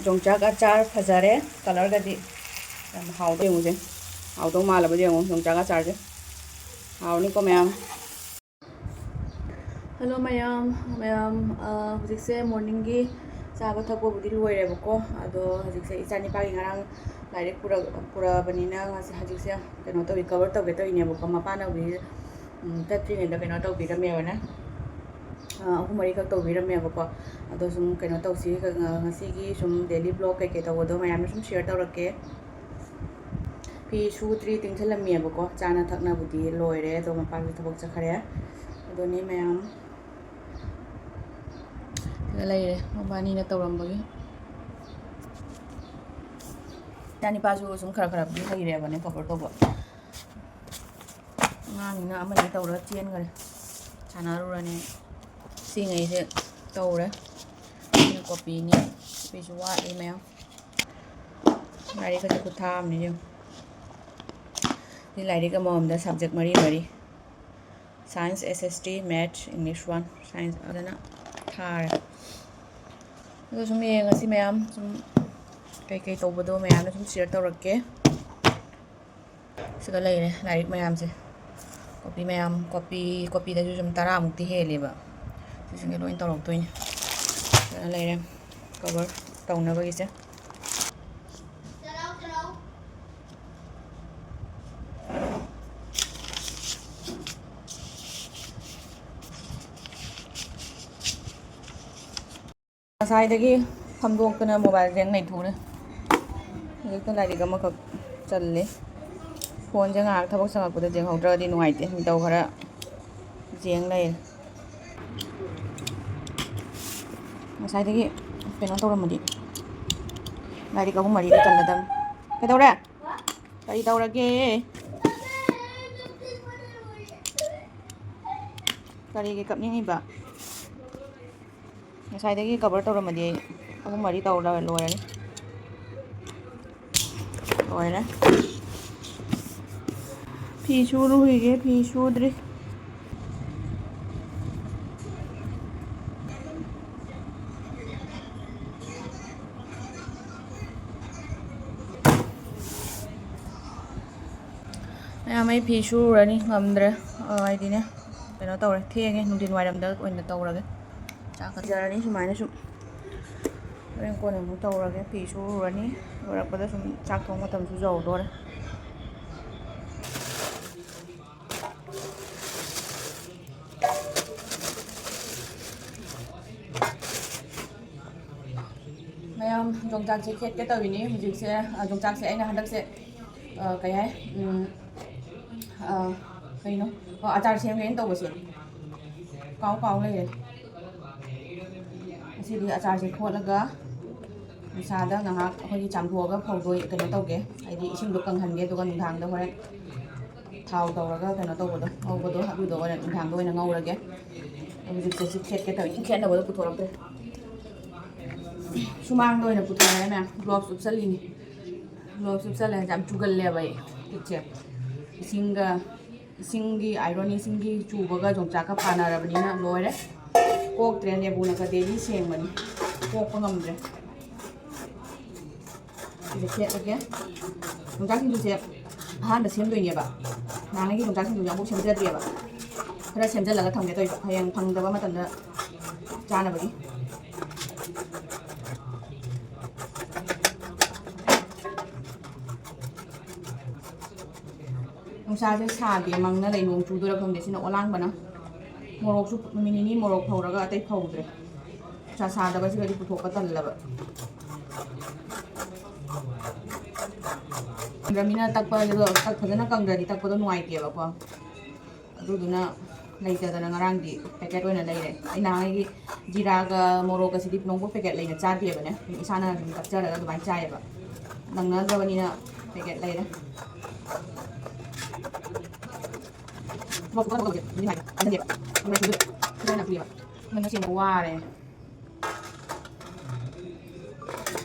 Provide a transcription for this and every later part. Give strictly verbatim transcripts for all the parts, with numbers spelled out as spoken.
ꯌꯣꯡꯆꯥꯛ ꯑꯆꯥꯔ ꯐꯖꯔꯦ꯫ ꯀꯂꯔꯒꯗꯤ ꯌꯥꯝ ꯍꯥꯎꯗꯧ ꯌꯦꯡꯉꯨꯁꯦ꯫ ꯍꯥꯎꯗꯧ ꯃꯥꯜꯂꯕꯗꯤ ꯌꯦꯡꯉꯨ ꯌꯣꯡꯆꯥꯛ ꯑꯆꯥꯔꯁꯦ꯫ ꯍꯥꯎꯅꯤꯀꯣ ꯃꯌꯥꯝ꯫ ꯍꯜꯂꯣ ꯃꯌꯥꯝ꯫ ꯃꯌꯥꯝ, ꯑ, ꯍꯧꯖꯤꯛꯁꯦ ꯃꯣꯔꯅꯤꯡꯒꯤ ꯆꯥꯕ ꯊꯛꯄꯕꯨꯗꯤ ꯂꯣꯏꯔꯦꯕꯀꯣ꯫ ꯑꯗꯣ ꯍꯧꯖꯤꯛꯁꯦ ꯏꯆꯥ ꯅꯤꯄꯥꯒꯤ ꯉꯔꯥꯡ ꯂꯥꯏꯔꯤꯛ ꯄꯨꯔꯛ-, ꯄꯨꯔꯛꯑꯕꯅꯤꯅ ꯉꯁꯤ, ꯍꯧꯖꯤꯛꯁꯦ ꯀꯩꯅꯣ ꯇꯧꯏ, ꯀꯕꯔ ꯇꯧꯒꯦ ꯇꯧꯔꯤꯅꯦꯕꯀꯣ꯫ ꯃꯄꯥꯟꯅꯕꯨꯗꯤ, ꯎꯝ, ꯆꯠꯇ꯭ꯔꯤꯉꯩꯗ ꯀꯩꯅꯣ ꯇꯧꯕꯤꯔꯝꯃꯦꯕꯅ, ꯑ, ꯑꯍꯨꯝ ꯃꯔꯤꯈꯛ ꯇꯧꯕꯤꯔꯝꯃꯦꯕꯀꯣ꯫ ꯑꯗꯣ ꯁꯨꯝ ꯀꯩꯅꯣ ꯇꯧꯁꯤ, ꯉ-, ꯉꯁꯤꯒꯤ ꯁꯨꯝ daily vlog ꯀꯩꯀꯩ ꯇꯧꯕꯗꯣ ꯃꯌꯥꯝꯅ ꯁꯨꯝ share ꯇꯧꯔꯛꯀꯦ꯫ ꯐꯤ ꯁꯨꯗ꯭ꯔꯤ, ꯇꯤꯡꯁꯤꯜꯂꯝꯃꯤꯑꯕꯀꯣ꯫ ꯆꯥꯅ ꯊꯛꯅꯕꯨꯗꯤ ꯂꯣꯏꯔꯦ, ꯑꯗꯣ ꯃꯄꯥꯁꯨ ꯊꯕꯛ ꯆꯠꯈ꯭ꯔꯦ꯫ ꯑꯗꯨꯅꯤ ꯃꯌꯥꯝ꯫ ꯁꯤꯗ ꯂꯩꯔꯦ, ꯃꯕꯥꯅꯤꯅ ꯇꯧꯔꯝꯕꯒꯤ꯫ ꯏꯆꯥꯅꯤꯄꯥꯁꯨ ꯁꯨꯝ ꯈꯔ ꯈꯔꯕꯨꯗꯤ ꯍꯩꯔꯦꯕꯅꯦ ꯀꯕꯔ ꯇꯧꯕ꯫ ꯑꯉꯥꯡꯅꯤꯅ ꯑꯃꯅꯤ ꯇꯧꯔꯒ ꯆꯦꯟꯈꯔꯦ, ꯁꯥꯟꯅꯔꯨꯔꯅꯤ꯫ ꯁꯤꯉꯩꯁꯦ ꯇꯧꯔꯦ꯫ ꯁꯤꯅ ꯀꯣꯄꯤꯅꯤ, ꯀꯣꯄꯤꯁꯨ ꯋꯥꯠꯂꯤ ꯃꯌꯥꯝ꯫ ꯂꯥꯏꯔꯤꯛ ꯑꯁꯤ ꯈꯨꯊꯥ ꯑꯃꯅꯤ ꯌꯦꯡꯉꯨ꯫ ꯁꯤ ꯂꯥꯏꯔꯤꯛ ꯑꯃꯃꯝꯗ subject ꯃꯔꯤ ꯃꯔꯤ꯫ Science, S S T, Maths, English one, Science ꯑꯗꯨꯅ ꯊꯥꯔꯦ꯫ ꯑꯗꯣ ꯁꯨꯝ ꯌꯦꯡꯉꯁꯤ ꯃꯌꯥꯝ, ꯁꯨꯝ ꯀꯩꯀꯩ ꯇꯧꯕꯗꯣ ꯃꯌꯥꯝꯅ ꯁꯨꯝ share ꯇꯧꯔꯛꯀꯦ꯫ ꯁꯤꯗ ꯂꯩꯔꯦ ꯂꯥꯏꯔꯤꯛ ꯃꯌꯥꯝꯁꯦ꯫ ꯀꯣꯄꯤ ꯃꯌꯥꯝ, ꯀꯣꯄꯤ, ꯀꯣꯄꯤꯗꯁꯨ ꯁꯨꯝ ꯇꯔꯥꯃꯨꯛꯇꯤ ꯍꯦꯜꯂꯦꯕ꯫ ꯁꯤꯁꯤꯡꯁꯦ ꯂꯣꯏ ꯇꯧꯔꯛꯇꯣꯏꯅꯦ꯫ ꯁꯤꯗ ꯂꯩꯔꯦ ꯀꯕꯔ ꯇꯧꯅꯕꯒꯤꯁꯦ꯫ ꯉꯁꯥꯏꯗꯒꯤ ꯐꯝꯗꯣꯛꯇꯅ ꯃꯣꯕꯥꯏꯜꯁꯦ ꯅꯩꯊꯣꯛꯎꯔꯦ꯫ ꯍꯧꯖꯤꯛꯇ ꯂꯥꯏꯔꯤꯛ ꯑꯃꯈꯛ ꯆꯜꯂꯦ꯫ ꯐꯣꯟꯁꯦ ꯉꯥꯏꯍꯥꯛ ꯊꯕꯛ ꯁꯪꯉꯛꯄꯗ ꯌꯦꯡꯍꯧꯗ꯭ꯔꯒꯗꯤ ꯅꯨꯡꯉꯥꯏꯇꯦ꯫ ꯃꯤꯇꯧ ꯈꯔ ꯌꯦꯡ ꯂꯩꯔꯦ꯫ ꯉꯁꯥꯏꯗꯒꯤ ꯀꯩꯅꯣ ꯇꯧꯔꯝꯃꯗꯤ ꯂꯥꯏꯔꯤꯛ ꯑꯍꯨꯝ ꯃꯔꯤꯗꯤ ꯆꯜꯂꯗꯝꯅꯤ꯫ ꯀꯩꯗꯧꯔꯦ? ꯀꯔꯤ ꯇꯧꯔꯒꯦ? ꯀꯔꯤꯒꯤ ꯀꯞꯅꯤꯡꯉꯤꯕ? ꯉꯁꯥꯏꯗꯒꯤ ꯀꯕꯔ ꯇꯧꯔꯝꯃꯗꯤ ꯑꯩ ꯑꯍꯨꯝ ꯃꯔꯤ ꯇꯧꯔ ꯂꯣꯏꯔꯅꯤ꯫ ꯂꯣꯏꯔꯦ꯫ ꯐꯤ ꯁꯨꯔꯨꯈꯤꯒꯦ, ꯐꯤ ꯁꯨꯗ꯭ꯔꯤ꯫ ꯃꯌꯥꯝ, ꯑꯩ ꯐꯤ ꯁꯨꯔꯨꯔꯅꯤ, ꯉꯝꯗ꯭ꯔꯦ꯫ ꯑ, ꯍꯥꯏꯗꯤꯅꯦ, ꯀꯩꯅꯣ ꯇꯧꯔꯦ, ꯊꯦꯡꯉꯦ, ꯅꯨꯡꯊꯤꯟ ꯋꯥꯏꯔꯝꯗ ꯑꯣꯏꯅ ꯇꯧꯔꯒꯦ꯫ ꯆꯥꯛꯀ ꯄꯤꯖꯔꯅꯤ ꯁꯨꯃꯥꯏꯅ ꯁꯨꯝ꯫ ꯍꯣꯔꯦꯟ ꯀꯣꯟꯅ ꯑꯃꯨꯛ ꯇꯧꯔꯒꯦ꯫ ꯐꯤ ꯁꯨꯔꯨꯔꯅꯤ, ꯂꯣꯏꯔꯛꯄꯗ ꯁꯨꯝ ꯆꯥꯛ ꯊꯣꯡ ꯃꯇꯝꯁꯨ ꯌꯧꯗꯣꯔꯦ꯫ ꯃꯌꯥꯝ, ꯌꯣꯡꯆꯥꯛꯁꯦ ꯈꯦꯠꯀꯦ ꯇꯧꯔꯤꯅꯦ ꯍꯧꯖꯤꯛꯁꯦ꯫ ꯑ, ꯌꯣꯡꯆꯥꯛꯁꯦ ꯑꯩꯅ ꯍꯟꯗꯛꯁꯦ, ꯑ, ꯀꯩ ꯍꯥꯏ, ꯎꯝ, ꯑ, ꯀꯩꯅꯣ? ꯑꯣ, ꯑꯆꯥꯔ ꯁꯦꯝꯒꯦꯅ ꯇꯧꯕꯁꯦ ꯀꯥꯎ ꯀꯥꯎ ꯂꯩꯔꯦ꯫ ꯉꯁꯤꯗꯤ ꯑꯆꯥꯔꯁꯦ ꯈꯣꯠꯂꯒ ꯅꯨꯡꯁꯥꯗ ꯉꯥꯏꯍꯥꯛ ꯑꯩꯈꯣꯏꯒꯤ ꯆꯥꯝꯊꯣꯛꯑꯒ ꯐꯧꯗꯣꯏ, ꯀꯩꯅꯣ ꯇꯧꯒꯦ, ꯍꯥꯏꯗꯤ ꯏꯁꯤꯡꯗꯣ ꯀꯪꯍꯟꯒꯦ, ꯑꯗꯨꯒ ꯅꯨꯡꯗꯥꯡꯗ ꯍꯣꯔꯦꯟ ꯊꯥꯎ ꯇꯧꯔꯒ ꯀꯩꯅꯣ ꯇꯧꯕꯗꯣ, ꯉꯧꯕꯗꯣ, ꯑꯗꯨꯗꯣ ꯑꯣꯏꯅ ꯅꯨꯡꯗꯥꯡꯗ ꯑꯣꯏꯅ ꯉꯧꯔꯒꯦ꯫ ꯍꯧꯖꯤꯛꯁꯦ ꯁꯤ ꯈꯦꯠꯀꯦ ꯇꯧꯔꯤ, ꯈꯦꯠꯅꯕꯗꯣ ꯄꯨꯊꯣꯔꯛꯇ꯭ꯔꯦ꯫ ꯁꯨꯃꯥꯡꯗ ꯑꯣꯏꯅ ꯄꯨꯊꯣꯔꯛꯑꯦ ꯃꯌꯥꯝ꯫ ꯒ꯭ꯂꯣꯞꯁ ꯎꯞꯁꯜꯂꯤꯅꯤ꯫ ꯒ꯭ꯂꯣꯞꯁ ꯎꯞꯁꯜꯂꯦ, ꯌꯥꯝ ꯆꯨꯒꯜꯂꯦꯕ ꯑꯩ ꯈꯨꯠꯁꯦ꯫ ꯏꯁꯤꯡꯒ, ꯏꯁꯤꯡꯒꯤ ꯑꯥꯏꯔꯣꯟ, ꯏꯁꯤꯡꯒꯤ ꯆꯨꯕꯒ ꯌꯣꯡꯆꯥꯛꯀ ꯄꯥꯟꯅꯔꯕꯅꯤꯅ ꯂꯣꯏꯔꯦ꯫ ꯀꯣꯛꯇ꯭ꯔꯦ, ꯅꯦꯕꯨꯅꯒ ꯗꯦꯂꯤ ꯁꯦꯡꯕꯅꯤ꯫ ꯀꯣꯛꯄ ꯉꯝꯗ꯭ꯔꯦ꯫ ꯁꯤꯁꯦ ꯈꯦꯠꯂꯒꯦ꯫ ꯌꯣꯡꯆꯥꯛ ꯁꯤꯡꯖꯨꯁꯦ ꯑꯍꯥꯟꯕ ꯁꯦꯝꯗꯣꯏꯅꯦꯕ꯫ ꯅꯍꯥꯟꯉꯩꯒꯤ ꯌꯣꯡꯆꯥꯛ ꯁꯤꯡꯖꯨꯁꯦ ꯑꯃꯨꯛ ꯁꯦꯝꯖꯗ꯭ꯔꯤꯑꯕ꯫ ꯈꯔ ꯁꯦꯝꯖꯤꯜꯂꯒ ꯊꯝꯒꯦ ꯇꯧꯔꯤꯕ, ꯍꯌꯦꯡ ꯐꯪꯗꯕ ꯃꯇꯝꯗ ꯆꯥꯅꯕꯒꯤ꯫ ꯅꯨꯡꯁꯥꯁꯦ ꯁꯥꯗꯦ, ꯃꯪꯅ ꯂꯩ, ꯅꯣꯡ ꯆꯨꯗꯣꯏꯔꯥ ꯈꯪꯗꯦ꯫ ꯁꯤꯅ ꯑꯣꯂꯥꯡꯕꯅ꯫ ꯃꯣꯔꯣꯛꯁꯨ ꯅꯨꯃꯤꯠ ꯅꯤꯅꯤ ꯃꯣꯔꯣꯛ ꯐꯧꯔꯒ ꯑꯇꯩ ꯐꯧꯗ꯭ꯔꯦ꯫ ꯅꯨꯡꯁꯥ ꯁꯥꯗꯕꯁꯤꯒꯗꯤ ꯄꯨꯊꯣꯛꯄ ꯇꯜꯂꯕ꯫ ꯀꯪꯗ꯭ꯔꯃꯤꯅ ꯇꯛꯄ, ꯇꯛ-, ꯐꯖꯅ ꯀꯪꯗ꯭ꯔꯗꯤ ꯇꯛꯄꯗꯣ ꯅꯨꯡꯉꯥꯏꯇꯦꯕꯀꯣ꯫ ꯑꯗꯨꯗꯨꯅ ꯂꯩꯇꯗꯅ ꯉꯔꯥꯡꯗꯤ ꯄꯦꯀꯦꯠ ꯑꯣꯏꯅ ꯂꯩꯔꯦ꯫ ꯑꯩ ꯅꯍꯥꯟꯒꯤ ꯖꯤꯔꯥꯒ ꯃꯣꯔꯣꯛꯀꯁꯤꯗꯤ ꯅꯣꯡꯐꯥꯎ ꯄꯦꯀꯦꯠ ꯂꯩꯅ ꯆꯥꯗꯦꯕꯅꯦ꯫ ꯏꯁꯥꯅ ꯑꯗꯨꯝ ꯇꯛꯆꯔꯒ ꯑꯗꯨꯃꯥꯏꯅ ꯆꯥꯏꯌꯦꯕ꯫ ꯅꯪꯅꯗ꯭ꯔꯕꯅꯤꯅ ꯄꯦꯀꯦꯠ ꯂꯩꯔꯦ꯫ ꯋꯥꯔꯦ꯫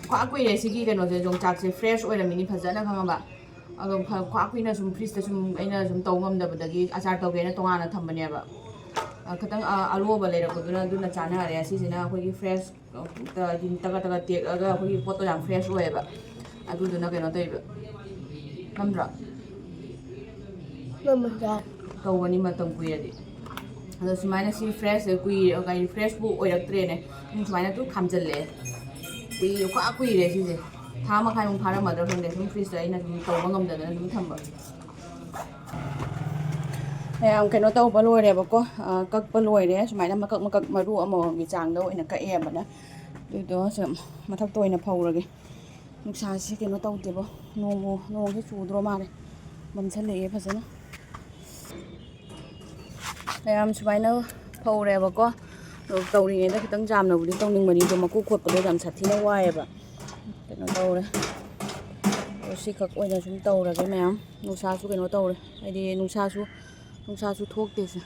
ꯈ꯭ꯋꯥꯏ ꯀꯨꯏꯔꯦ ꯁꯤꯒꯤ ꯀꯩꯅꯣꯁꯦ, ꯌꯣꯡꯆꯥꯛꯁꯦ ꯐ꯭ꯔꯦꯁ ꯑꯣꯏꯔꯝꯃꯤꯅꯤ ꯐꯖꯅ ꯈꯪꯉꯕ꯫ ꯑꯗꯣ ꯈ-, ꯈ꯭ꯋꯥꯏ ꯀꯨꯏꯅ ꯁꯨꯝ ꯐ꯭ꯔꯤꯖꯇ ꯁꯨꯝ ꯑꯩꯅ ꯁꯨꯝ ꯇꯧ ꯉꯝꯗꯕꯗꯒꯤ ꯑꯆꯥꯔ ꯇꯧꯒꯦꯅ ꯇꯣꯉꯥꯟꯅ ꯊꯝꯕꯅꯦꯕ꯫ ꯑ, ꯈꯤꯇꯪ, ꯑ, ꯑꯔꯣꯕ ꯂꯩꯔꯛꯄꯗꯨꯅ ꯑꯗꯨꯅ ꯆꯥꯅꯔꯦ꯫ ꯑꯁꯤꯁꯤꯅ ꯑꯩꯈꯣꯏꯒꯤ ꯐ꯭ꯔꯦꯁ, ꯑ, ꯇꯒꯠ ꯇꯒꯠ ꯇꯦꯛꯑꯒ ꯑꯩꯈꯣꯏꯒꯤ ꯄꯣꯠꯇꯣ ꯌꯥꯝ ꯐ꯭ꯔꯦꯁ ꯑꯣꯏꯌꯦꯕ꯫ ꯑꯗꯨꯗꯨꯅ ꯀꯩꯅꯣ ꯇꯧꯔꯤꯕ꯫ ꯈꯪꯗ꯭ꯔꯣ? ꯃꯃꯜꯗ ꯇꯧꯕꯅꯤ ꯃꯇꯝ ꯀꯨꯏꯔꯗꯤ꯫ ꯑꯗꯣ ꯁꯨꯃꯥꯏꯅ ꯁꯤ ꯐ꯭ꯔꯦꯁꯁꯦ ꯀꯨꯏꯔꯦ, ꯀꯩ ꯐ꯭ꯔꯦꯁꯄꯨ ꯑꯣꯏꯔꯛꯇ꯭ꯔꯦꯅꯦ꯫ ꯁꯨꯝ ꯁꯨꯃꯥꯏꯅ ꯑꯗꯨꯝ ꯈꯥꯝꯖꯜꯂꯛꯑꯦ꯫ ꯀꯨꯏ-, ꯈ꯭ꯋꯥ ꯀꯨꯏꯔꯦ ꯁꯤꯁꯦ꯫ ꯊꯥ ꯃꯈꯥꯏꯃꯨꯛ ꯐꯥꯔꯝꯃꯗ꯭ꯔꯥ ꯈꯪꯗꯦ꯫ ꯁꯨꯝ ꯐ꯭ꯔꯤꯖꯇ ꯑꯩꯅ ꯁꯨꯝ ꯇꯧꯕ ꯉꯝꯗꯗꯅ ꯑꯗꯨꯝ ꯊꯝꯕ꯫ ꯃꯌꯥꯝ ꯀꯩꯅꯣ ꯇꯧꯕ ꯂꯣꯏꯔꯦꯕꯀꯣ꯫ ꯑ, ꯀꯛꯄ ꯂꯣꯏꯔꯦ꯫ ꯁꯨꯃꯥꯏꯅ ꯃꯀꯛ ꯃꯀꯛ ꯃꯔꯨ ꯑꯃꯃꯝꯒꯤ ꯆꯥꯡꯗ ꯑꯣꯏꯅ ꯀꯛꯑꯦꯕꯅ꯫ ꯑꯗꯨꯗꯣ ꯁꯨꯝ ꯃꯊꯛꯇ ꯑꯣꯏꯅ ꯐꯧꯔꯒꯦ꯫ ꯅꯨꯡꯁꯥꯁꯤ ꯀꯩꯅꯣ ꯇꯧꯗꯦꯕꯣ꯫ ꯅꯣꯡꯕꯨ, ꯅꯣꯡꯁꯤ ꯆꯨꯗ꯭ꯔꯣ ꯃꯥꯜꯂꯦ꯫ ꯃꯝꯁꯜꯂꯛꯑꯦ ꯐꯖꯅ꯫ ꯃꯌꯥꯝ ꯁꯨꯃꯥꯏꯅ ꯐꯧꯔꯦꯕꯀꯣ꯫ ꯑꯗꯣ ꯇꯧꯔꯤꯉꯩꯗ ꯈꯤꯇꯪ ꯌꯥꯝꯅꯕꯨꯗꯤ ꯇꯧꯅꯤꯡꯕꯅꯤ, ꯑꯗꯣ ꯃꯀꯨ ꯈꯣꯠꯄꯗꯣ ꯌꯥꯝ ꯁꯥꯊꯤꯅ ꯋꯥꯏꯑꯦꯕ꯫ ꯀꯩꯅꯣ ꯇꯧꯔꯦ꯫ ꯑꯗꯣ ꯁꯤꯈꯛ ꯑꯣꯏꯅ ꯁꯨꯝ ꯇꯧꯔꯒꯦ ꯃꯌꯥꯝ꯫ ꯅꯨꯡꯁꯥꯁꯨ ꯀꯩꯅꯣ ꯇꯧꯔꯦ꯫ ꯍꯥꯏꯗꯤ ꯅꯨꯡꯁꯥꯁꯨ, ꯅꯨꯡꯁꯥꯁꯨ ꯊꯣꯛꯇꯦꯁꯦ꯫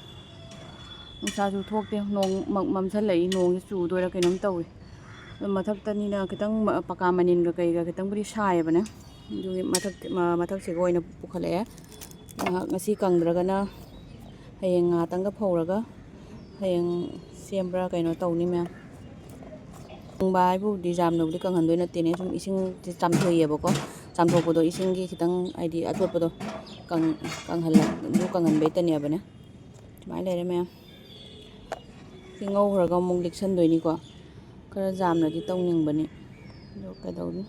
ꯅꯨꯡꯁꯥꯁꯨ ꯊꯣꯛꯇꯦ, ꯅꯣꯡ ꯃ-, ꯃꯝꯁꯜꯂꯛꯏ, ꯅꯣꯡꯁꯦ ꯆꯨꯗꯣꯏꯔꯥ ꯀꯩꯅꯣꯝ ꯇꯧꯔꯤ꯫ ꯑꯗꯨ ꯃꯊꯛꯇꯅꯤꯅ ꯈꯤꯇꯪ ꯃ-, ꯄꯀꯥ ꯃꯅꯤꯟꯒ ꯀꯩꯒ ꯈꯤꯇꯪꯕꯨꯗꯤ ꯁꯥꯏꯌꯦꯕꯅꯦ꯫ ꯑꯗꯨꯒꯤ ꯃꯊꯛ-, ꯃ-, ꯃꯊꯛꯁꯤꯒ ꯑꯣꯏꯅ ꯄꯨꯈꯠꯂꯛꯑꯦ꯫ ꯉꯥꯏꯍꯥꯛ ꯉꯁꯤ ꯀꯪꯗ꯭ꯔꯒꯅ ꯍꯌꯦꯡ ꯉꯥꯛꯇꯪꯒ ꯐꯧꯔꯒ ꯍꯌꯦꯡ ꯁꯦꯝꯕ꯭ꯔꯥ ꯀꯩꯅꯣ ꯇꯧꯅꯤ ꯃꯌꯥꯝ꯫ ꯀꯪꯕ ꯍꯥꯏꯕꯨꯗꯤ ꯌꯥꯝꯅꯕꯨꯗꯤ ꯀꯪꯍꯟꯗꯣꯏ ꯅꯠꯇꯦꯅꯦ, ꯁꯨꯝ ꯏꯁꯤꯡ ꯆꯥꯝꯊꯣꯛꯏꯌꯦꯕꯀꯣ꯫ ꯆꯥꯝꯊꯣꯛꯄꯗꯣ ꯏꯁꯤꯡꯒꯤ ꯈꯤꯇꯪ ꯍꯥꯏꯗꯤ ꯑꯆꯣꯠꯄꯗꯣ ꯀꯪ-, ꯀꯪꯍꯜꯂ-, ꯑꯗꯨ ꯀꯪꯍꯟꯕꯩꯇꯅꯦꯕꯅꯦ꯫ ꯁꯨꯃꯥꯏꯅ ꯂꯩꯔꯦ ꯃꯌꯥꯝ꯫ ꯁꯤ ꯉꯧꯈ꯭ꯔꯒ ꯑꯃꯨꯛ ꯂꯤꯛꯁꯟꯗꯣꯏꯅꯤꯀꯣ꯫ ꯈꯔ ꯌꯥꯝꯅꯗꯤ ꯇꯧꯅꯤꯡꯕꯅꯤ꯫ ꯑꯗꯣ ꯀꯩꯗꯧꯅꯤ?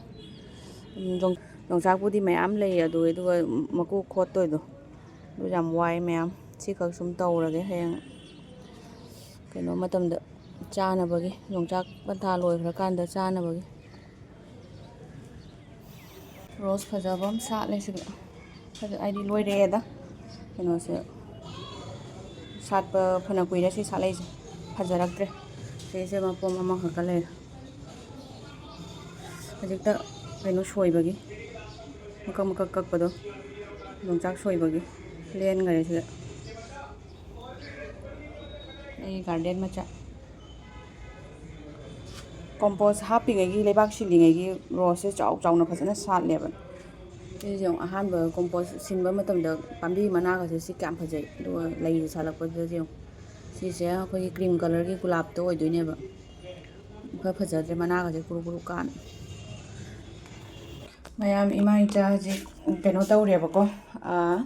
ꯎꯝ, ꯌꯣꯡ-, ꯌꯣꯡꯆꯥꯛꯄꯨꯗꯤ ꯃꯌꯥꯝ ꯂꯩꯌꯦ ꯑꯗꯨ, ꯑꯗꯨꯒ ꯃꯀꯨ ꯈꯣꯠꯇꯣꯏꯗꯣ ꯑꯗꯨ ꯌꯥꯝ ꯋꯥꯏ ꯃꯌꯥꯝ꯫ ꯁꯤꯈꯛ ꯁꯨꯝ ꯇꯧꯔꯒꯦ ꯍꯌꯦꯡ ꯀꯩꯅꯣ ꯃꯇꯝꯗ ꯆꯥꯅꯕꯒꯤ, ꯌꯣꯡꯆꯥꯛ ꯄꯟꯊꯥ ꯂꯣꯏꯈ꯭ꯔꯀꯥꯟꯗ ꯆꯥꯅꯕꯒꯤ꯫ ꯔꯣꯁ ꯐꯖꯕ ꯑꯃ ꯁꯥꯠꯂꯦ ꯁꯤꯗ꯫ ꯐꯖ-, ꯍꯥꯏꯗꯤ ꯂꯣꯏꯔꯛꯑꯦꯗ꯫ ꯀꯩꯅꯣꯁꯦ ꯁꯥꯠꯄ ꯐꯅ ꯀꯨꯏꯔꯦ ꯁꯤ ꯁꯥꯠꯂꯛꯏꯁꯦ꯫ ꯐꯖꯔꯛꯇ꯭ꯔꯦ꯫ ꯁꯤꯁꯦ ꯃꯄꯣꯝ ꯑꯃꯈꯛꯇ ꯂꯩꯔꯦ꯫ ꯍꯧꯖꯤꯛꯇ ꯀꯩꯅꯣ ꯁꯣꯏꯕꯒꯤ, ꯃꯀꯛ ꯃꯀꯛ ꯀꯛꯄꯗꯣ, ꯌꯣꯡꯆꯥꯛ ꯁꯣꯏꯕꯒꯤ ꯂꯦꯟꯈꯔꯦ ꯁꯤꯗ꯫ ꯑꯩꯒꯤ ꯒꯥꯔꯗꯦꯟ ꯃꯆꯥ꯫ ꯀꯣꯝꯄꯣꯁ ꯍꯥꯞꯄꯤꯉꯩꯒꯤ, ꯂꯩꯕꯥꯛ ꯁꯤꯜꯂꯤꯉꯩꯒꯤ ꯔꯣꯁꯁꯦ ꯆꯥꯎ ꯆꯥꯎꯅ ꯐꯖꯅ ꯁꯥꯠꯂꯦꯕ꯫ ꯁꯤꯁꯦ ꯌꯦꯡꯉꯨ, ꯑꯍꯥꯟꯕ ꯀꯣꯝꯄꯣꯁ ꯁꯤꯟꯕ ꯃꯇꯝꯗ ꯄꯥꯝꯕꯤ ꯃꯅꯥꯒꯁꯦ ꯁꯤ ꯀꯌꯥꯝ ꯐꯖꯩ, ꯑꯗꯨꯒ ꯂꯩꯁꯦ ꯁꯥꯠꯂꯛꯄꯁꯤꯗ ꯌꯦꯡꯉꯨ꯫ ꯁꯤꯁꯦ ꯑꯩꯈꯣꯏꯒꯤ ꯀ꯭ꯔꯤꯝ ꯀꯂꯔꯒꯤ ꯒꯨꯂꯥꯞꯇꯣ ꯑꯣꯏꯗꯣꯏꯅꯦꯕ꯫ ꯏꯐ ꯐꯖꯗ꯭ꯔꯦ, ꯃꯅꯥꯒꯁꯦ ꯀꯨꯔꯨ ꯀꯨꯔꯨ ꯀꯥꯟ꯫ ꯃꯌꯥꯝ, ꯏꯃꯥ ꯏꯆꯥ ꯍꯧꯖꯤꯛ ꯀꯩꯅꯣ ꯇꯧꯔꯦꯕꯀꯣ, ꯑꯥ,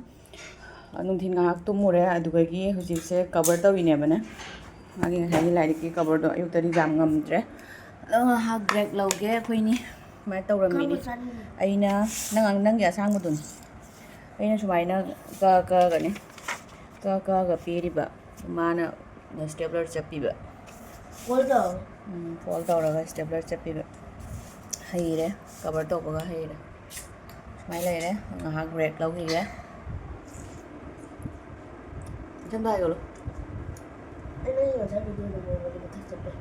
ꯅꯨꯡꯊꯤꯜ ꯉꯥꯏꯍꯥꯛ ꯇꯨꯝꯃꯨꯔꯦ, ꯑꯗꯨꯗꯒꯤ ꯍꯧꯖꯤꯛꯁꯦ cover ꯇꯧꯔꯤꯅꯦꯕꯅꯦ꯫ ꯃꯥꯒꯤ ꯉꯁꯥꯏꯒꯤ ꯂꯥꯏꯔꯤꯛꯀꯤ coverꯗꯣ ꯑꯌꯨꯛꯇꯗꯤ ꯌꯥꯝ ꯉꯝꯗ꯭ꯔꯦ꯫ ꯑꯗꯣ ꯉꯥꯏꯍꯥꯛ break ꯂꯧꯒꯦ ꯑꯩꯈꯣꯏꯅꯤ꯫ ꯁꯨꯃꯥꯏꯅ ꯇꯧꯔꯝꯃꯤꯅꯤ꯫ ꯈꯪꯕ ꯆꯥꯅꯤꯡꯉꯦ꯫ ꯑꯩꯅ ꯅꯪ, ꯅꯪꯒꯤ ꯑꯁꯥꯡꯕꯗꯨꯅꯤ꯫ ꯑꯩꯅ ꯁꯨꯃꯥꯏꯅ ꯀꯛꯑ ꯀꯛꯑꯒꯅꯦ, ꯀꯛꯑ ꯀꯛꯑꯒ ꯄꯤꯔꯤꯕ꯫ ꯃꯥꯅ stapler ꯆꯞꯄꯤꯕ꯫ Fold ꯇꯧꯔꯣ꯫ ꯎꯝ, fold ꯇꯧꯔꯒ stapler ꯆꯞꯄꯤꯕ꯫ ꯍꯩꯔꯦ, cover ꯇꯧꯕꯒ ꯍꯩꯔꯦ꯫ ꯁꯨꯃꯥꯏꯅ ꯂꯩꯔꯦ꯫ ꯉꯥꯏꯍꯥꯛ break ꯂꯧꯈꯤꯒꯦ꯫ ꯏꯊꯟꯗ ꯍꯥꯏꯒꯠꯂꯣ꯫ ꯑꯩ ꯅꯪꯒꯤ ꯉꯁꯥꯏ video ꯅꯝꯃꯦꯕ, ꯑꯗꯨ ꯃꯊꯛ ꯆꯠꯄꯩ꯫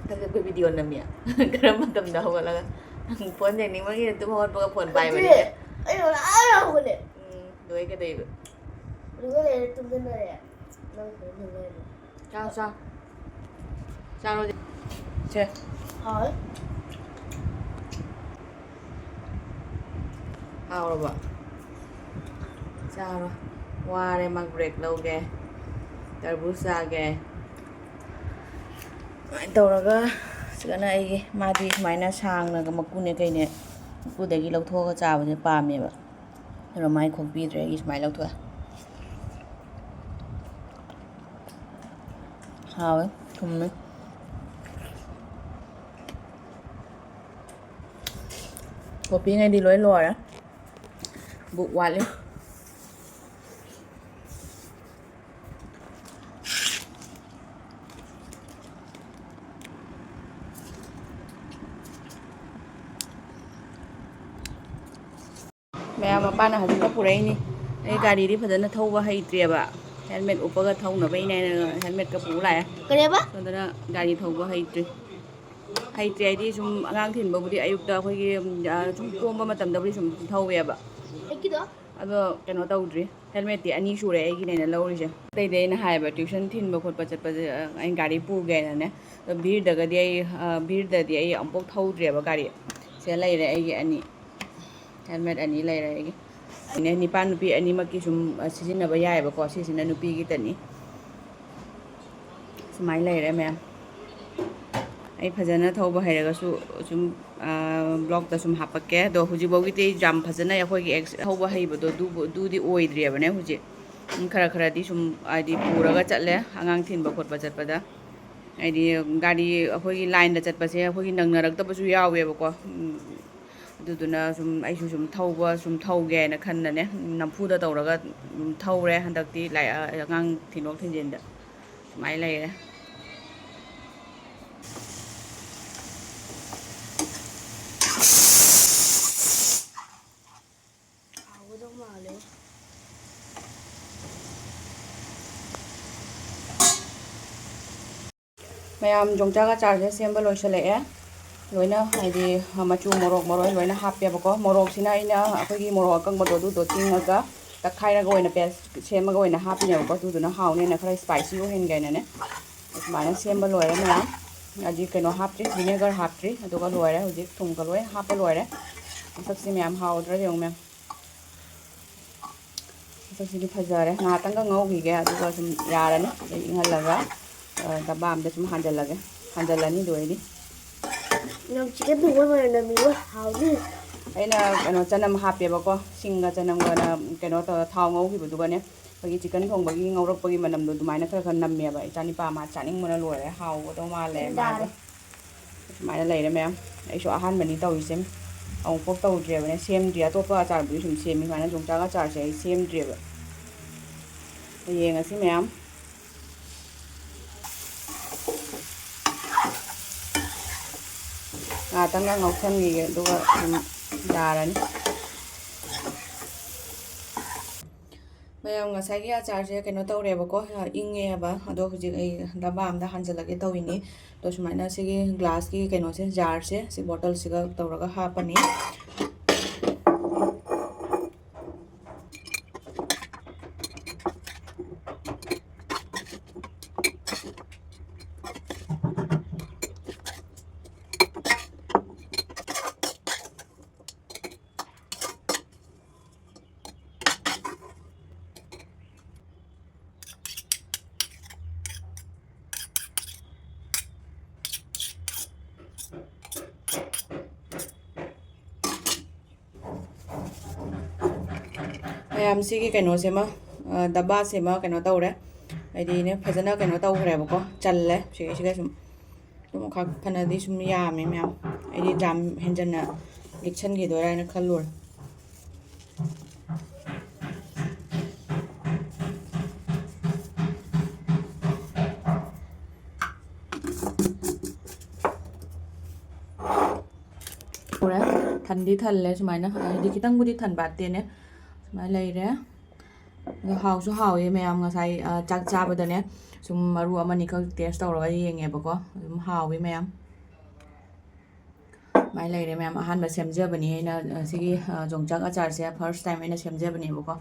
ꯃꯊꯛ ꯆꯠꯄꯩ video ꯅꯝꯃꯤ? ꯀꯔꯝꯕ ꯃꯇꯝꯗ ꯍꯧꯒꯠꯂꯒ? Phone ꯌꯦꯡꯅꯤꯡꯕꯒꯤ ꯇꯨꯝ ꯍꯧꯒꯠꯄꯒ phone ꯄꯥꯏꯕꯅꯤꯅꯦ꯫ ꯑꯗꯨꯗꯤ ꯑꯩ ꯉꯔꯥꯡ ꯍꯧꯒꯠꯂꯦ꯫ ꯎꯝ, ꯂꯣꯏ ꯀꯩꯗꯧꯏꯕ? ꯑꯗꯨꯒ ꯂꯩꯔꯦ, ꯇꯨꯝꯗꯅ ꯂꯩꯔꯦ꯫ ꯅꯪ ꯀꯩꯅꯣ ꯂꯩꯔꯦ꯫ ꯆꯥꯎ, ꯆꯥꯎ꯫ ꯆꯥꯔꯣ꯫ ꯁꯦ꯫ ꯍꯥꯎꯋꯦ꯫ ꯍꯥꯎꯔꯕꯣ? ꯆꯥꯔꯣ꯫ ꯋꯥꯔꯦ, ꯃꯥ break ꯂꯧꯒꯦ꯫ ꯇꯔꯕꯨꯖ ꯆꯥꯒꯦ꯫ ꯑꯗꯨꯃꯥꯏꯅ ꯇꯧꯔꯒ, ꯁꯤꯗꯅ ꯑꯩꯒꯤ, ꯃꯥꯗꯤ ꯁꯨꯃꯥꯏꯅ ꯁꯥꯡꯅꯒ ꯃꯀꯨꯅꯦ ꯀꯩꯅꯦ, ꯃꯀꯨꯗꯒꯤ ꯂꯧꯊꯣꯛꯑꯒ ꯆꯥꯕꯁꯦ ꯄꯥꯝꯃꯦꯕ꯫ ꯑꯗꯨꯅ ꯃꯥꯏ ꯈꯣꯛꯄꯤꯗ꯭ꯔꯦ, ꯑꯩꯒꯤ ꯁꯨꯃꯥꯏꯅ ꯂꯧꯊꯣꯛꯑꯦ꯫ ꯍꯥꯎꯋꯦ, ꯊꯨꯝꯃꯦ꯫ ꯀꯣꯐꯤꯉꯩꯗꯤ ꯂꯣꯏ ꯂꯣꯏꯔꯦ꯫ ꯕꯨꯛ ꯋꯥꯠꯂꯤ꯫ ꯃꯌꯥꯝ ꯃꯄꯥꯅ ꯍꯧꯖꯤꯛꯇ ꯄꯨꯔꯛꯏꯅꯤ꯫ ꯑꯩ ꯒꯥꯔꯤꯗꯤ ꯐꯖꯅ ꯊꯧꯕ ꯍꯩꯇ꯭ꯔꯦꯕ꯫ Helmet ꯎꯞꯄꯒ ꯊꯧꯅꯕꯩꯅꯦ ꯍꯥꯏꯅ helmetꯀ ꯄꯨ ꯂꯥꯛꯑꯦ꯫ ꯀꯔꯤꯕ? ꯁꯣꯝꯗꯅ ꯒꯥꯔꯤ ꯊꯧꯕ ꯍꯩꯇ꯭ꯔꯤ꯫ ꯍꯩꯇ꯭ꯔꯤ ꯍꯥꯏꯗꯤ ꯁꯨꯝ ꯑꯉꯥꯡ ꯊꯤꯟꯕꯕꯨꯗꯤ ꯑꯌꯨꯛꯇ ꯑꯩꯈꯣꯏꯒꯤ, ꯑ, ꯁꯨꯝ ꯀꯣꯝꯕ ꯃꯇꯝꯗꯕꯨꯗꯤ ꯁꯨꯝ ꯊꯧꯋꯦꯕ꯫ ꯑꯩꯒꯤꯗꯣ? ꯑꯗꯣ ꯀꯩꯅꯣ ꯇꯧꯗ꯭ꯔꯤ꯫ Helmetꯇꯤ ꯑꯅꯤ ꯁꯨꯔꯦ ꯑꯩꯒꯤꯅꯦꯅ ꯂꯧꯔꯤꯁꯦ꯫ ꯑꯇꯩꯗꯤ ꯑꯩꯅ ꯍꯥꯏꯌꯦꯕ, tuition ꯊꯤꯟꯕ ꯈꯣꯠꯄ ꯆꯠꯄꯁꯦ, ꯑ, ꯑꯩꯅ ꯒꯥꯔꯤ ꯄꯨꯒꯦꯅꯅꯦ꯫ ꯑꯗꯣ ꯚꯤꯔꯗꯒꯗꯤ ꯑꯩ, ꯑ, ꯚꯤꯔꯗꯗꯤ ꯑꯩ ꯑꯃꯨꯛꯐꯥꯎ ꯊꯧꯗ꯭ꯔꯤꯕ ꯒꯥꯔꯤ꯫ ꯁꯤꯗ ꯂꯩꯔꯦ ꯑꯩꯒꯤ ꯑꯅꯤ꯫ Helmet ꯑꯅꯤ ꯂꯩꯔꯦ ꯑꯩꯒꯤ꯫ ꯑꯩꯅ ꯅꯤꯄꯥ ꯅꯨꯄꯤ ꯑꯅꯤꯃꯛꯀꯤ ꯁꯨꯝ, ꯑ, ꯁꯤꯖꯤꯟꯅꯕ ꯌꯥꯏꯑꯕꯀꯣ꯫ ꯁꯤꯁꯤꯅ ꯅꯨꯄꯤꯒꯤꯇꯅꯤ꯫ ꯁꯨꯃꯥꯏꯅ ꯂꯩꯔꯦ ꯃꯌꯥꯝ꯫ ꯑꯩ ꯐꯖꯅ ꯊꯧꯕ ꯍꯩꯔꯒꯁꯨ ꯁꯨꯝ, ꯑ, vlogꯇ ꯁꯨꯝ ꯍꯥꯞꯄꯛꯀꯦ꯫ ꯑꯗꯣ ꯍꯧꯖꯤꯛꯐꯥꯎꯒꯤꯗꯤ ꯑꯩ ꯌꯥꯝ ꯐꯖꯅ ꯑꯩꯈꯣꯏꯒꯤ ex-, ꯊꯧꯕ ꯍꯩꯕꯗꯣ ꯑꯗꯨꯕꯨ, ꯑꯗꯨꯗꯤ ꯑꯣꯏꯗ꯭ꯔꯤꯕꯅꯦ ꯍꯧꯖꯤꯛ꯫ ꯎꯝ, ꯈꯔ ꯈꯔꯗꯤ ꯁꯨꯝ ꯍꯥꯏꯗꯤ ꯄꯨꯔꯒ ꯆꯠꯂꯦ ꯑꯉꯥꯡ ꯊꯤꯟꯕ ꯈꯣꯠꯄ ꯆꯠꯄꯗ꯫ ꯍꯥꯏꯗꯤ ꯒꯥꯔꯤ ꯑꯩꯈꯣꯏꯒꯤ ꯂꯥꯏꯟꯗ ꯆꯠꯄꯁꯦ ꯑꯩꯈꯣꯏꯒꯤ ꯅꯪꯅꯔꯛꯇꯕꯁꯨ ꯌꯥꯎꯋꯦꯕꯀꯣ꯫ ꯎꯝ, ꯑꯗꯨꯗꯨꯅ ꯁꯨꯝ ꯑꯩꯁꯨ ꯁꯨꯝ ꯊꯧꯕ, ꯁꯨꯝ ꯊꯧꯒꯦ ꯍꯥꯏꯅ ꯈꯟꯅꯅꯦ, ꯅꯝꯐꯨꯗ ꯇꯧꯔꯒ ꯊꯧꯔꯦ ꯍꯟꯗꯛꯇꯤ, ꯑꯉꯥꯡ ꯊꯤꯟꯗꯣꯛ ꯊꯤꯟꯖꯤꯟꯗ ꯁꯨꯃꯥꯏꯅ ꯂꯩꯔꯦ꯫ ꯍꯥꯎꯒꯗꯧ ꯃꯥꯜꯂꯦ꯫ ꯃꯌꯥꯝ, ꯌꯣꯡꯆꯥꯛ ꯑꯆꯥꯔꯁꯦ ꯁꯦꯝꯕ ꯂꯣꯏꯁꯤꯜꯂꯛꯑꯦ꯫ ꯂꯣꯏꯅ ꯍꯥꯏꯗꯤ ꯃꯆꯨ, ꯃꯣꯔꯣꯛ, ꯃꯔꯣꯏ ꯂꯣꯏꯅ ꯍꯥꯞꯄꯦꯕꯀꯣ꯫ ꯃꯣꯔꯣꯛꯁꯤꯅ ꯑꯩꯅ ꯑꯩꯈꯣꯏꯒꯤ ꯃꯣꯔꯣꯛ ꯑꯀꯪꯕꯗꯣ ꯑꯗꯨꯗꯣ ꯇꯤꯡꯉꯒ ꯇꯛꯈꯥꯏꯔꯒ ꯑꯣꯏꯅ ꯄꯦꯁ ꯁꯦꯝꯃꯒ ꯑꯣꯏꯅ ꯍꯥꯞꯄꯤꯅꯦꯕꯀꯣ꯫ ꯑꯗꯨꯗꯨꯅ ꯍꯥꯎꯅꯦꯅ ꯈꯔ ꯏꯁꯄꯥꯏꯁꯤ ꯑꯣꯏꯍꯟꯒꯦꯅꯅꯦ꯫ ꯑꯗꯨꯃꯥꯏꯅ ꯁꯦꯝꯕ ꯂꯣꯏꯔꯦ ꯃꯌꯥꯝ꯫ ꯍꯧꯖꯤꯛ ꯀꯩꯅꯣ ꯍꯥꯞꯇ꯭ꯔꯤ, ꯚꯤꯅꯦꯒꯔ ꯍꯥꯞꯇ꯭ꯔꯤ꯫ ꯑꯗꯨꯒ ꯂꯣꯏꯔꯦ꯫ ꯍꯧꯖꯤꯛ ꯊꯨꯝꯒ ꯂꯣꯏ ꯍꯥꯞꯄ ꯂꯣꯏꯔꯦ꯫ ꯃꯁꯛꯁꯤ ꯃꯌꯥꯝ ꯍꯥꯎꯗ꯭ꯔꯥ ꯌꯦꯡꯉꯨ ꯃꯌꯥꯝ꯫ ꯃꯁꯛꯁꯤꯗꯤ ꯐꯖꯔꯦ꯫ ꯉꯥꯏꯍꯥꯛꯇꯪꯒ ꯉꯧꯈꯤꯒꯦ, ꯑꯗꯨꯒ ꯁꯨꯝ ꯌꯥꯔꯅꯤ꯫ ꯑꯗꯩ ꯏꯪꯍꯜꯂꯒ, ꯑ, ꯗꯕꯥ ꯑꯝꯗ ꯁꯨꯝ ꯍꯥꯟꯖꯜꯂꯒꯦ꯫ ꯍꯥꯟꯖꯜꯂꯅꯤ ꯑꯗꯨ ꯑꯣꯏꯗꯤ꯫ ꯅꯪ ꯆꯤꯛꯀꯟ ꯊꯣꯡꯕ ꯃꯅꯝ ꯅꯝꯃꯤꯕ ꯍꯥꯎꯅꯤ꯫ ꯑꯩꯅ ꯀꯩꯅꯣ ꯆꯅꯝ ꯍꯥꯞꯄꯦꯕꯀꯣ꯫ ꯁꯤꯡꯒ ꯆꯅꯝꯒꯅ ꯀꯩꯅꯣ ꯇꯧꯔ ꯊꯥꯎ ꯉꯧꯈꯤꯕꯗꯨꯒꯅꯦ꯫ ꯑꯩꯈꯣꯏꯒꯤ ꯆꯤꯛꯀꯟ ꯊꯣꯡꯕꯒꯤ ꯉꯧꯔꯛꯄꯒꯤ ꯃꯅꯝꯗꯣ ꯑꯗꯨꯃꯥꯏꯅ ꯈꯔ ꯈꯔ ꯅꯝꯃꯦꯕ꯫ ꯏꯆꯥꯅꯤꯄꯥ ꯃꯥ ꯆꯥꯅꯤꯡꯕꯅ ꯂꯣꯏꯔꯦ꯫ ꯍꯥꯎꯒꯗꯧ ꯃꯥꯜꯂꯦ ꯃꯥꯗꯣ꯫ ꯌꯥꯔꯦ꯫ ꯁꯨꯃꯥꯏꯅ ꯂꯩꯔꯦ ꯃꯌꯥꯝ꯫ ꯑꯩꯁꯨ ꯑꯍꯥꯟꯕꯅꯤ ꯇꯧꯔꯤꯁꯦ꯫ ꯑꯃꯨꯛꯐꯥꯎ ꯇꯧꯗ꯭ꯔꯤꯕꯅꯦ꯫ ꯁꯦꯝꯗ꯭ꯔꯤ꯫ ꯑꯇꯣꯞꯄ ꯑꯆꯥꯔꯕꯨꯗꯤ ꯁꯨꯝ ꯁꯦꯝꯃꯤ꯫ ꯁꯨꯃꯥꯏꯅ ꯌꯣꯡꯆꯥꯛ ꯑꯆꯥꯔꯁꯦ ꯑꯩ ꯁꯦꯝꯗ꯭ꯔꯤꯕ꯫ ꯌꯦꯡꯉꯁꯤ ꯃꯌꯥꯝ꯫ ꯉꯥꯛꯇꯪꯒ ꯉꯧꯁꯟꯈꯤꯒꯦ, ꯑꯗꯨꯒ ꯑꯗꯨꯝ ꯌꯥꯔꯅꯤ꯫ ꯃꯌꯥꯝ, ꯉꯁꯥꯏꯒꯤ ꯑꯆꯥꯔꯁꯦ ꯀꯩꯅꯣ ꯇꯧꯔꯦꯕꯀꯣ, ꯏꯪꯉꯦ ꯍꯥꯏꯕ꯫ ꯑꯗꯣ ꯍꯧꯖꯤꯛ ꯑꯩ ꯗꯕꯥ ꯑꯝꯗ ꯍꯥꯟꯖꯜꯂꯒꯦ ꯇꯧꯔꯤꯅꯤ꯫ ꯑꯗꯣ ꯁꯨꯃꯥꯏꯅ ꯁꯤꯒꯤ ꯒ꯭ꯂꯥꯁꯀꯤ ꯀꯩꯅꯣꯁꯦ, ꯖꯥꯔꯁꯦ, ꯁꯤ ꯕꯣꯇꯜꯁꯤꯒ ꯇꯧꯔꯒ ꯍꯥꯞꯄꯅꯤ꯫ ꯃꯌꯥꯝ, ꯁꯤꯒꯤ ꯀꯩꯅꯣꯁꯤꯃ, ꯗꯕꯥꯁꯤꯃ ꯀꯩꯅꯣ ꯇꯧꯔꯦ, ꯍꯥꯏꯗꯤꯅꯦ, ꯐꯖꯅ ꯀꯩꯅꯣ ꯇꯧꯈ꯭ꯔꯦꯕꯀꯣ, ꯆꯜꯂꯦ꯫ ꯁꯤꯒꯩꯁꯤꯒ ꯁꯨꯝ ꯑꯗꯨꯝ ꯈꯔ ꯐꯅꯗꯤ ꯁꯨꯝ ꯌꯥꯝꯃꯦ ꯃꯌꯥꯝ꯫ ꯑꯩꯗꯤ ꯌꯥꯝ ꯍꯦꯟꯖꯟꯅ ꯂꯤꯛꯁꯟꯈꯤꯗꯣꯏꯔꯥ ꯍꯥꯏꯅ ꯈꯜꯂꯨꯔꯦ꯫ ꯎꯔꯦ, ꯊꯟꯗꯤ ꯊꯜꯂꯦ ꯁꯨꯃꯥꯏꯅ, ꯍꯥꯏꯗꯤ ꯈꯤꯇꯪꯕꯨꯗꯤ ꯊꯟꯕꯥꯠꯇꯦꯅꯦ꯫ ꯁꯨꯃꯥꯏꯅ ꯂꯩꯔꯦ꯫ ꯑꯗꯣ ꯍꯥꯎꯁꯨ ꯍꯥꯎꯋꯦ ꯃꯌꯥꯝ꯫ ꯉꯁꯥꯏ, ꯑ, ꯆꯥꯛ ꯆꯥꯕꯗꯅꯦ ꯁꯨꯝ ꯃꯔꯨ ꯑꯃꯅꯤꯈꯛ ꯇꯦꯁ ꯇꯧꯔꯒ ꯌꯦꯡꯉꯦꯕꯀꯣ꯫ ꯑꯗꯨꯝ ꯍꯥꯎꯋꯦ ꯃꯌꯥꯝ꯫ ꯁꯨꯃꯥꯏꯅ ꯂꯩꯔꯦ ꯃꯌꯥꯝ꯫ ꯑꯍꯥꯟꯕ ꯁꯦꯝꯖꯕꯅꯤ ꯑꯩꯅ, ꯑ, ꯁꯤꯒꯤ, ꯑ, ꯌꯣꯡꯆꯥꯛ ꯑꯆꯥꯔꯁꯦ ꯐꯥꯔꯁ ꯇꯥꯏꯝ ꯑꯩꯅ ꯁꯦꯝꯖꯕꯅꯦꯕꯀꯣ꯫